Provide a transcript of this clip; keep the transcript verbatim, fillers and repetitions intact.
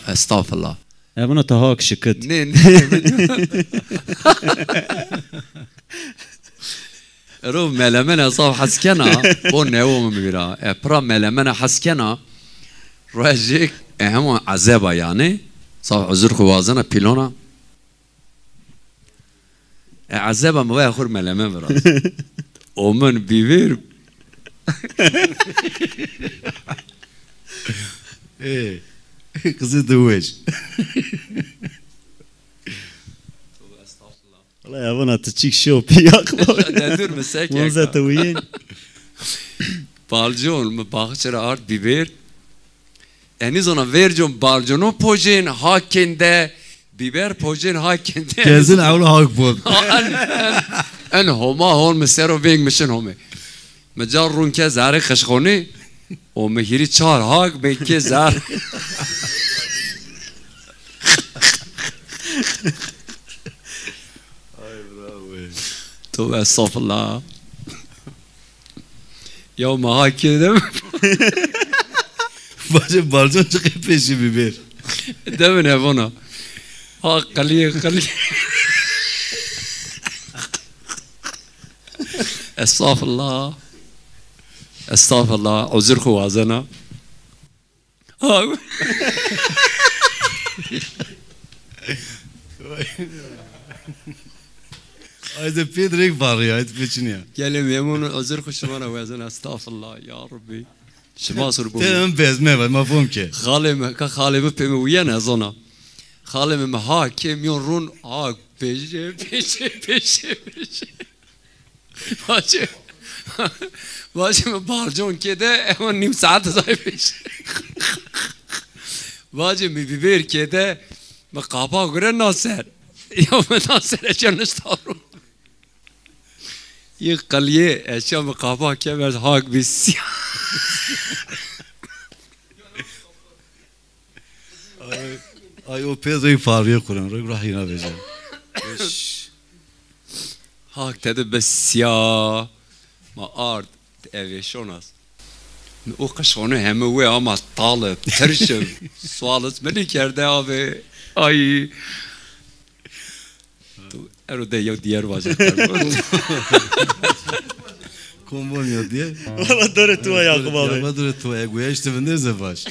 Estağfurullah. Evuna ta hak şikit. Ne, ne. Ero melemene zaf hes kena. Bo newo mi vîra. E, pira melemene hes kena. Rojêk, e, hema ezeba yanî. Zaf uzur xu wazena pîlona. E, ezeba mi vaya xur meleme viraz. O min bîvêr. Ê, qizê di weş. Wala evana ti çîk şew pî yaqla. Dedur mi sek. Monza te uyên. Balcon mi baxçe ra ard bîvêr. Enî zona vercon balcono pojên hakên de, bîber pojên hakên de. Gezin ewla hak bud. En, en, en homa hon mi sero vêng mi şin homê. Mi ca rûn ke zerê qişxonî, o mi hîrî çar hak bê ke zer. Ay bravo. Tövbe estağfurullah. Ya ma ha kê de mi? Bacê balcon çiqê pêşî bîbêr. De mi ne vona? Ha qilî, qilî. Estağfurullah. Estağfurullah. Uzur xu wazena. Ha. Ay de pêd rêk varî, ay de pêçin ya. Gelê memnun, uzur xu şima ra wazena, estağfurullah, ya Rabbi. Şima sur bu. Te ön bezme var, ma fom ke. Xalê mi, ka xalê mi pê mi uyen ez ona. Xalê mi mi ha ke miyon run ha peşe, peşe, peşe, peşe. Vacê, vacê mi balcon kê de, ema nîm saet zay peşe. Vacê mi bibêr kê de, mi qapa gure naser. Ya mi naser eçer nişta run. Yê qilîyê eşya mi qapa kemer hak bî sîya. Ay, ay o pê rey farîye kuren, rey rahîna vece. Hak tede bi sîya. Ma ard. Evê şonas. O qişxone heme we ama tale, tirşe, sualis mi nêkerde abi. Ay. Tu ero de yew diyer vaje. Kombon ya diye. Valla dore tu ya Yakup abi. Ya dore tu ya, goya işte vinde ze baş.